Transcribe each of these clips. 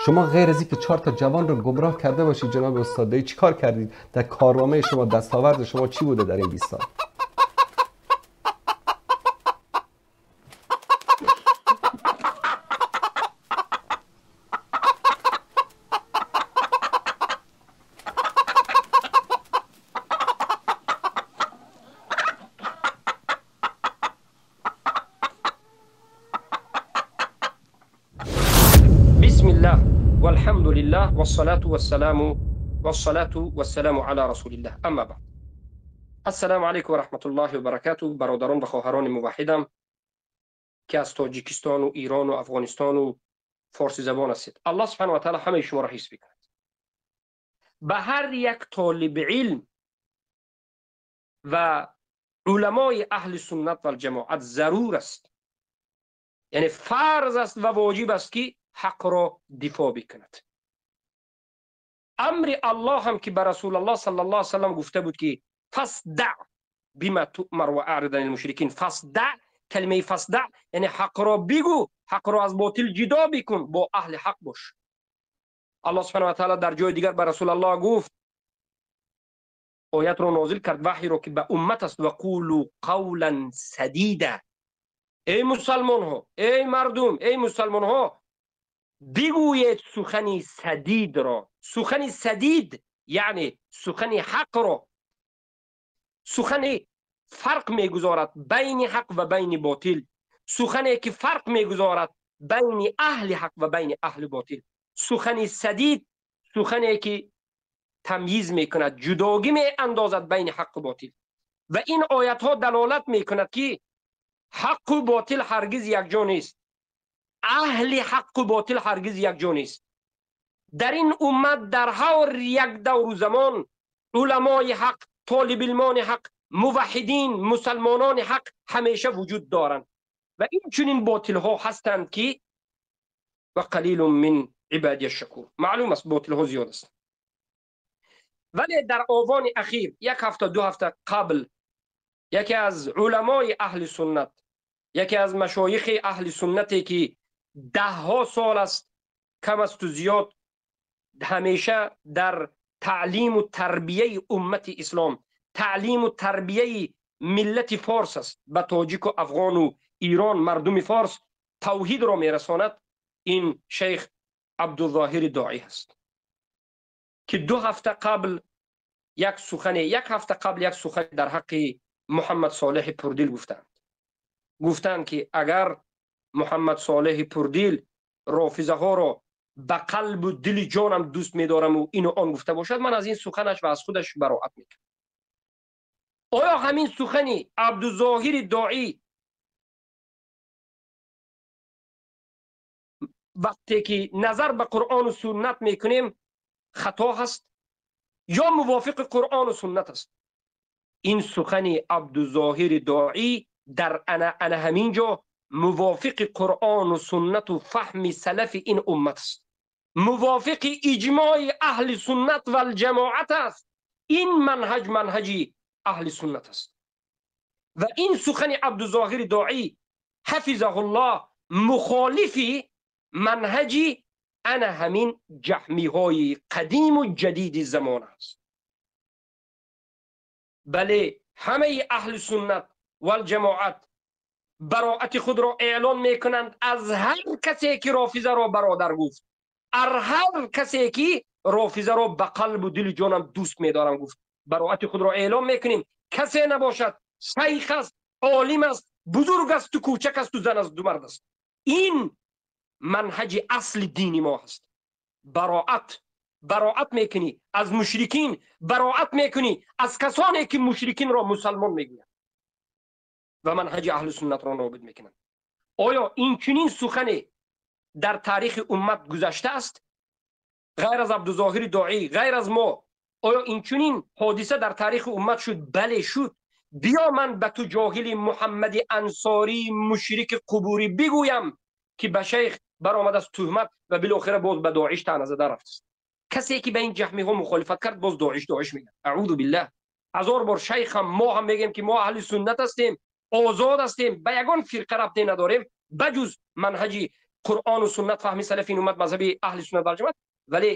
شما غیر از اینکه 4 تا جوان رو گمراه کرده باشید جناب استاد، چیکار کردید؟ در کارنامه شما، دستاورد شما چی بوده در این 20 سال؟ لله والصلاة والسلام على رسول الله اما بعد. السلام علیکم و رحمت الله و برکاته. برادران و خواهران موحدم که از تاجیکستان و ایران و افغانستان و فارسی زبان هستید، الله سبحانه و تعالی همه شما را حفظ بکند. به هر یک طالب علم و علمای اهل سنت و الجماعت ضرور است، یعنی فرض است و واجب است که حق را دفاع بکند. امر الله هم که به رسول الله صلی الله علیه وسلم گفته بود که فاصدع بما تؤمر و اعرض عن المشرکین. فاصدع، کلمه فاصدع یعنی حق را بگو، حق را از باطل جدا بکن، با اهل حق باش. الله سبحانه و تعالی در جای دیگر به رسول الله گفت، آیت را نازل کرد، وحی را که به امت است، و قولوا قولا سدیدا. ای مسلمان ها، ای مردم، ای مسلمان ها، بگویید سخنی سدید را. سخنی سدید یعنی سخنی حق را، سخنی فرق میگذارد بین حق و بین باطل، سخنی که فرق میگذارد بین اهل حق و بین اهل باطل. سخنی سدید سخنی که تمییز میکند، جداگی می اندازد بین حق و باطل. و این آیت ها دلالت میکند که حق و باطل هرگز یک جا نیست، اهل حق و باطل هرگز یک جا نیست. در این امت در هر یک دور و زمان علمای حق، طالب علمان حق، موحدین، مسلمانان حق همیشه وجود دارند و این چنین باطل ها هستند که و قلیل من عبادی الشکور. معلوم است باطل ها زیاد است. ولی در آوان اخیر، یک هفته دو هفته قبل، یکی از علمای اهل سنت، یکی از مشایخ اهل سنتی که ده ها سال است کم است و زیاد همیشه در تعلیم و تربیه امت اسلام، تعلیم و تربیه ملت فارس است، به تاجیک و افغان و ایران، مردم فارس توحید را میرساند، این شیخ عبدالظاهر داعی است که دو هفته قبل یک سخن، یک هفته قبل یک سخن در حق محمد صالح پردیل گفتند. گفتند که اگر محمد صالح پردیل رافضه ها را به قلب و دل جانم دوست می‌دارم و اینو آن گفته باشد، من از این سخنش و از خودش براعت میکنم. آیا همین سخنی عبدالظاهر داعی وقتی که نظر به قرآن و سنت میکنیم خطا هست یا موافق قرآن و سنت است؟ این سخن عبدالظاهر داعی در انا همینجا موافق قرآن و سنت و فهم سلف این امت است، موافق اجماع اهل سنت و الجماعت است. این منهج منهجی اهل سنت است و این سخن عبدالظاهر داعی حفظه الله مخالف منهجی انا همین جهمی های قدیم و جدید زمان است. بله، همه اهل سنت و الجماعت براعت خود را اعلان میکنند از هر کسی که رافضه را برادر گفت، از هر کسی که رافضه را به قلب و دل جانم دوست میدارم گفت، براعت خود را اعلام میکنیم. کسی نباشد، شیخ است، عالم است، بزرگ است، تو کوچک است، تو زن است، دو مرد است. این منهج اصل دین ما هست. براعت، براعت میکنی از مشرکین، براعت میکنی از کسانی که مشرکین را مسلمان میگویند و منهج اهل سنت را نابود میکنند. آیا این چنین سخنی در تاریخ امت گذشته است؟ غیر از عبدالظاهر داعی، غیر از ما، آیا این چنین حادثه در تاریخ امت شد؟ بله شد. بیا من به تو جاهل محمد انصاری مشرک قبوری بگویم که به شیخ برآمد از تهمت و بالاخره باز به داعش طعنه زده رفت است. کسی که به این جهمی ها مخالفت کرد باز داعش داعش میگه. اعوذ بالله. هزار بار شیخ هم ما هم میگیم که ما اهل سنت هستیم، آزاد هستیم، به یگان فرقه ربطی نداریم بجز منهج Қуръону суннат фаҳми салафи ин уммат, мазҳаби аҳли суннат вал ҷамоат, вале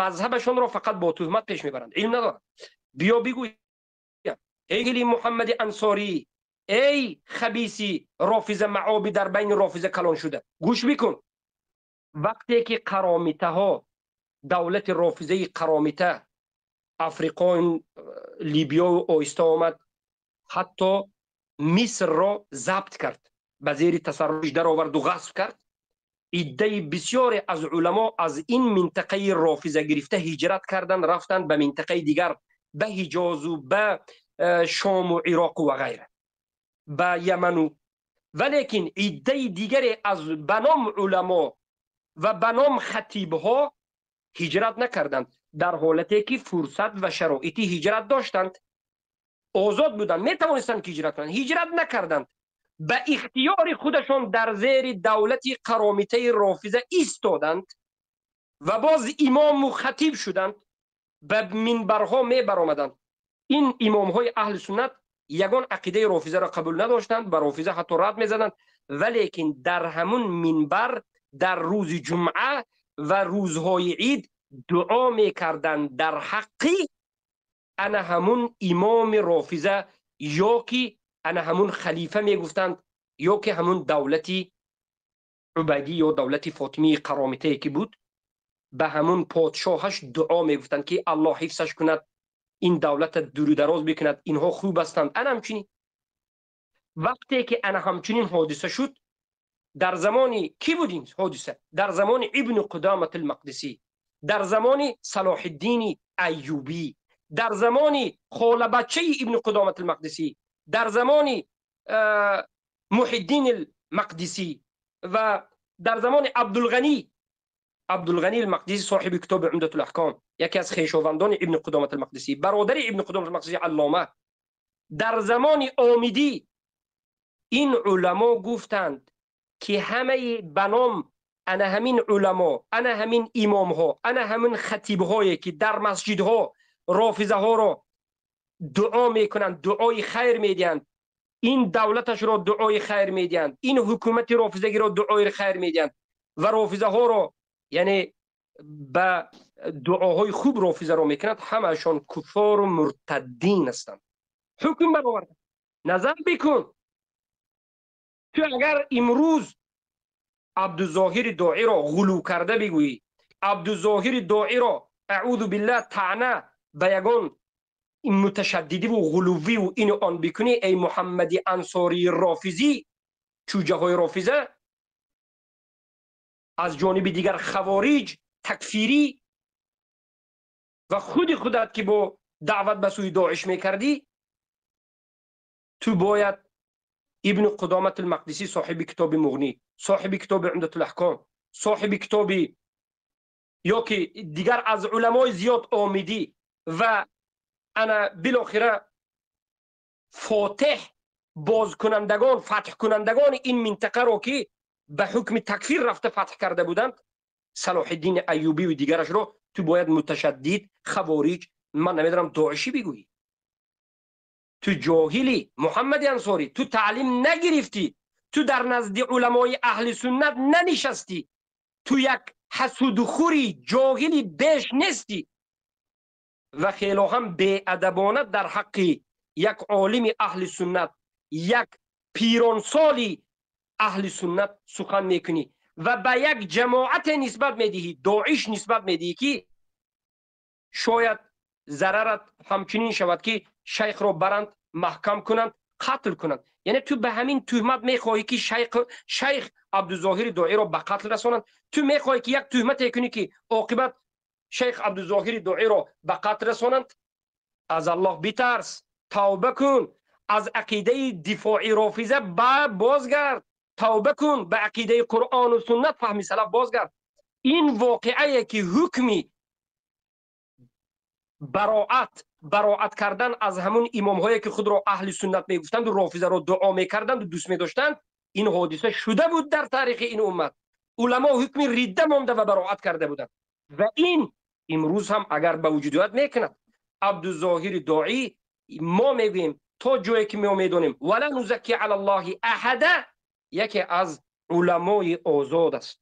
мазҳабашонро фақат бо туҳмат пеш мебаранд, илм надоранд. Биё бигӯям, эй гили Муҳаммади Ансорӣ, эй хабиси рофиза маоби дар байни рофиза калон шуда, гӯш бикун. Вақте ки қаромитаҳо, давлати рофизаи қаромита Африқо, Либиё оҳиста омад, ҳатто Мисрро забт кард, ба зери тасарруф дароварду ғасб кард, иддаи бисёре аз уламо аз ин минтақаи рофиза гирифта ҳиҷрат карданд, рафтанд ба минтақаи дигар, ба Ҳиҷозу ба Шому Ироқу ва ғайра, ба Яману. Валекин иддаи дигаре аз ба ном уламо ва ба ном хатибҳо ҳиҷрат накарданд, дар ҳолате ки фурсат ва шароити ҳиҷрат доштанд, озод буданд, метавонистанд ки ҳиҷрат кунанд, ҳиҷрат накарданд, ба ихтиёри худашон дар зери давлати қаромитаи рофиза истоданд ва боз имому хатиб шуданд, ба минбарҳо мебаромаданд. Ин имомҳои аҳли суннат ягон ақидаи рофизаро қабул надоштанд, ба рофиза ҳатто рад мезаданд, валекин дар ҳамун минбар дар рӯзи ҷумъа ва рӯзҳои ид дуо мекарданд дар ҳаққи ана ҳамун имоми рофиза ё ки ана ҳамун халифа мегуфтанд, ё ки ҳамун давлати Убайдӣ ё давлати Фотимии қаромитае ки буд, ба ҳамун подшоҳаш дуо мегуфтанд ки Аллоҳ ҳифзаш кунад, ин давлата дуру дароз бикунад, инҳо хуб ҳастанд. Ана ҳамчунин вақте ки ана ҳамчунин ҳодиса шуд, дар замони кӣ буд ин ҳодиса? Дар замони Ибни Қудомат Алмақдисӣ, дар замони Салоҳиддини Айюбӣ, дар замони холабачаи Ибни Қудомат Алмақдисӣ, дар замони Муҳиддин Алмақдисӣ ва дар замони Абдулғанӣ, Абдулғанӣ Алмақдисӣ соҳиби китоби Умдатул Аҳком, яке аз хешовандони Ибни Қудомат Алмақдисӣ, бародари Ибни Қудомат Алмақдисӣ аллома. Дар замони Омидӣ ин уламо гуфтанд ки ҳамаи ба ном ана ҳамин уламо, ана ҳамин имомҳо, ана ҳамин хатибҳое ки дар масҷидҳо рофизаҳоро дуо мекунанд, дуои хайр медиҳанд, ин давлаташро дуои хайр медиҳанд, ин ҳукумати рофизагиро дуои хайр медиҳанд ва рофизаҳоро яъне ба дуоҳои хуб рофизаро мекунанд, ҳамаашон куфору муртаддин ҳастанд. Ҳукм баровард. Назар бикун, ту агар имрӯз Абдузоҳири Доиро ғулӯ карда бигӯӣ, Абдузоҳири Доиро аъузу биллаҳ таъна ба ягон муташаддидиву ғулуввиву ину он бикунӣ, эй Муҳаммади Ансории рофизӣ, чӯҷаҳои рофиза, аз ҷониби дигар хавориҷ, такфирӣ ва худи худат ки бо даъват ба сӯи Доиш мекардӣ, ту бояд Ибни Қудомат Алмақдисӣ соҳиби китоби Муғнӣ, соҳиби китоби Умдатул Аҳком, соҳиби китоби ё ки дигар аз уламои зиёд Омидӣ ва ана билохира фотеҳ бозкунандагон, фатҳкунандагони ин минтақаро ки ба ҳукми такфир рафта фатҳ карда буданд, Салоҳиддини Айюбиву дигарашро ту бояд муташаддид, хавориҷ, ман намедонам, доишӣ бигӯӣ. Ту ҷоҳили Муҳаммади Ансорӣ, ту таълим нагирифтӣ, ту дар назди уламои аҳли суннат нанишастӣ, ту як ҳасудхӯри ҷоҳили беш нестӣ ва хело ҳам беадабона дар ҳаққи як олими аҳли суннат, як пиронсоли аҳли суннат сухан мекунӣ ва ба як ҷамоате нисбат медиҳӣ, Доиш нисбат медиҳӣ ки шояд зарарат ҳамчунин шавад ки шайхро баранд, маҳкам кунанд, қатл кунанд. Яъне ту ба ҳамин туҳмат мехоҳӣ ки шайх Абдузоҳири Доиро ба қатл расонанд. Ту мехоҳӣ ки як туҳмате кунӣ ки оқибат шайх Абдузоҳири Доиро ба қатл расонанд. Аз Аллоҳ битарс, тавба кун, аз ақидаи дифои рофиза ба бозгард, тавба кун, ба ақидаи Қуръону суннат фаҳми салаф бозгард. Ин воқеае ки ҳукми бароат кардан аз ҳамун имомҳое ки худро аҳли суннат мегуфтанду рофизаро дуо мекарданду дӯст медоштанд, ин ҳодиса шуда буд дар таърихи ин уммат. Уламо ҳукми ридда монда ва бароат карда буданд ва ин имрӯз ҳам агар ба вуҷуд ояд мекунад. Абдузоҳири Доӣ мо мегӯем то ҷое ки мо медонем, вала нузакки ала Аллоҳи аҳада, яке аз علمای آزاد است،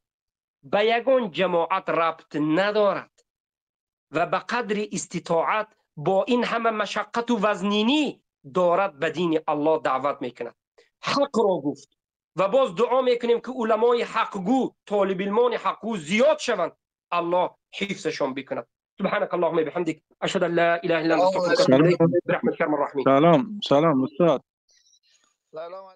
به یگان جماعت ربط ندارد و به قدر استطاعت با این همه مشقت و وزنینی دارد به دین الله دعوت میکند. حق را گفت و باز دعا میکنیم که علمای حقگو، طالب علمان حقگو زیاد شوند، الله حفظشان بکند. سبحانك اللهم بحمدك، اشهد ان لا اله الا انت، استغفرك واتوب اليك برحمتك يا ارحم الراحمين. سلام سلام استاد. سلام.